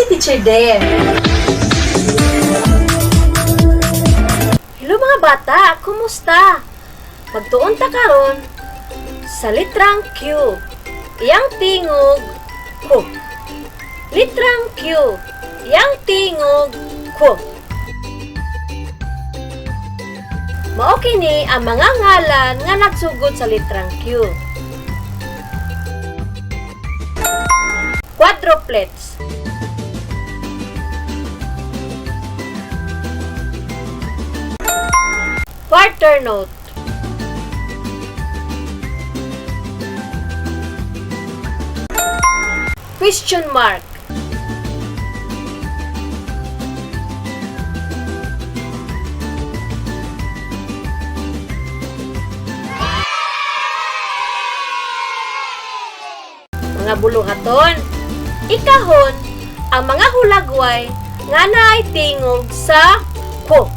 si Teacher Dare. Hello mga bata, kumusta? Magtuon ta karon sa litrang Q. Iyang tingog ko. Litrang Q. Iyang tingog ko. Mao kini ang mga ngalan nga nagsugod sa litrang Q. Quadruplets. Quarter note. Question mark. Mga buluhaton. Ikahon ang mga hulagway nga naay tingog sa ko.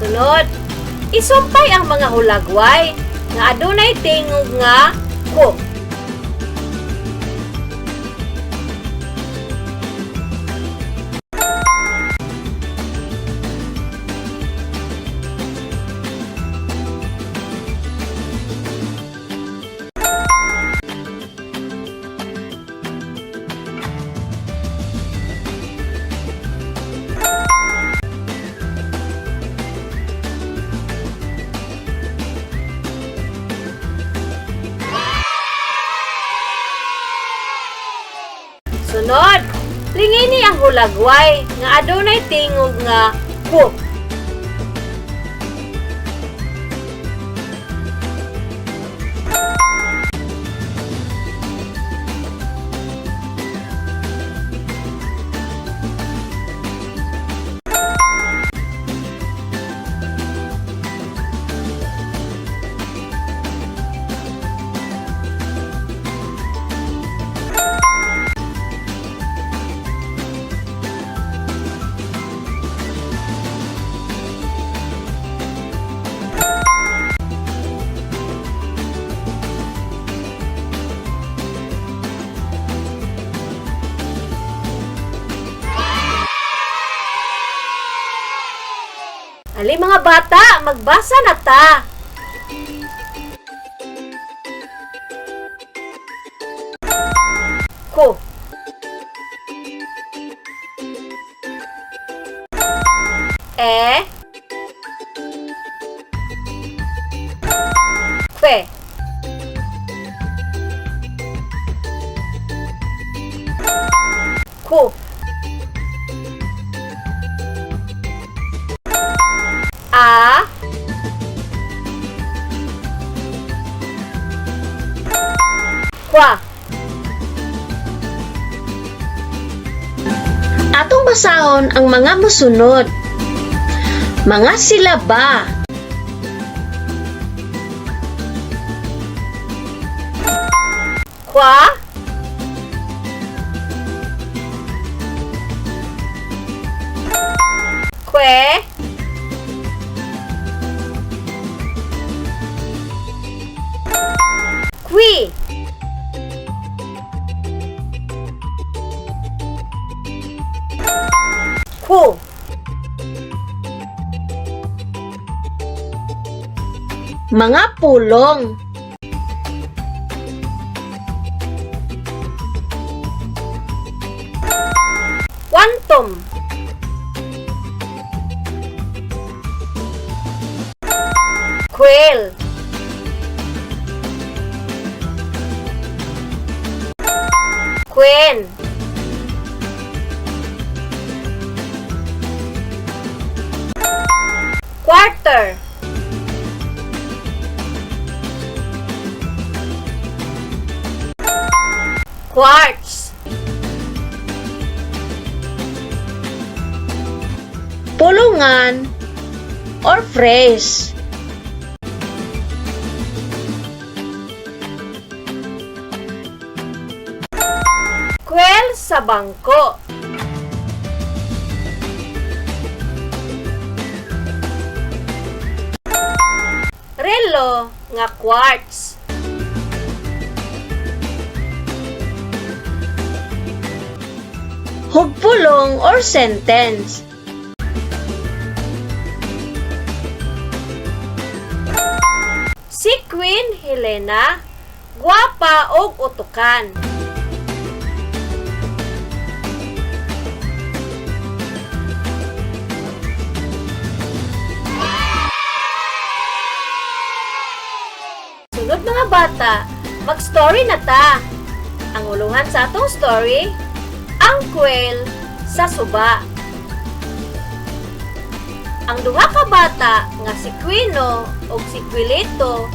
Sunod, isumpay ang mga hulagway nga adunay tingog nga ko. Sunod, lingini ang hulagway nga adunay tingog nga ko. Ali mga bata, magbasa na ta. Ko. E. Kwe. Ku. A. Kwa. Atong basahon ang mga mosunod. Mga silaba. Kwa. Kwe. Kwi. Ku. Mga pulong. Quantum. Quail. Queen. Quarter. Quartz. Pulungan or phrase. sa bangko. Relo nga quartz. Hugpulong or sentence. Si Queen Helena, gwapa og utukan. Sunod, mga bata, mag-story na ta. Ang uluhan sa atong story, ang quail sa suba. Ang duha ka bata nga si Quino ug si Quilito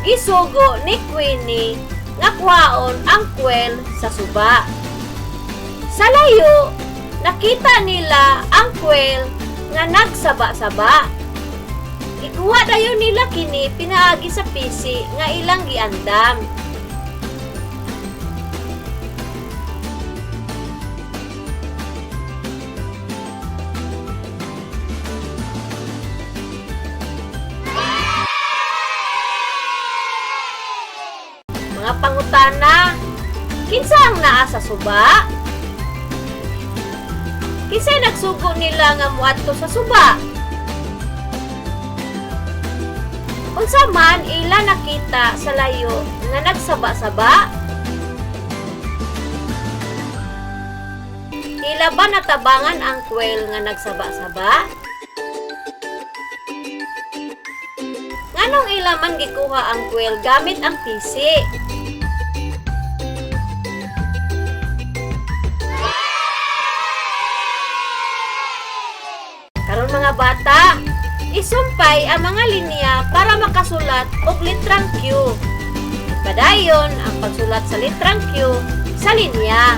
gisugo ni Queenie nga kuhaon ang quail sa suba. Sa layo, nakita nila ang quail nga nagsaba-saba. Gikuha dayon nila kini pinaagi sa pisi nga ilang giandam. Mga pangutana, kinsa ang naa sa suba? Kinsay nagsugo nila nga muadto sa suba? Unsa man ila nakita sa layo nga nagsaba-saba? Ila ba natabangan ang quail nga nagsaba-saba? Nganong ila man gikuha ang quail gamit ang pisi? Karon, mga bata, isumpay ang mga linya para makasulat og litrang Q. Padayon ang pagsulat sa litrang Q sa linya.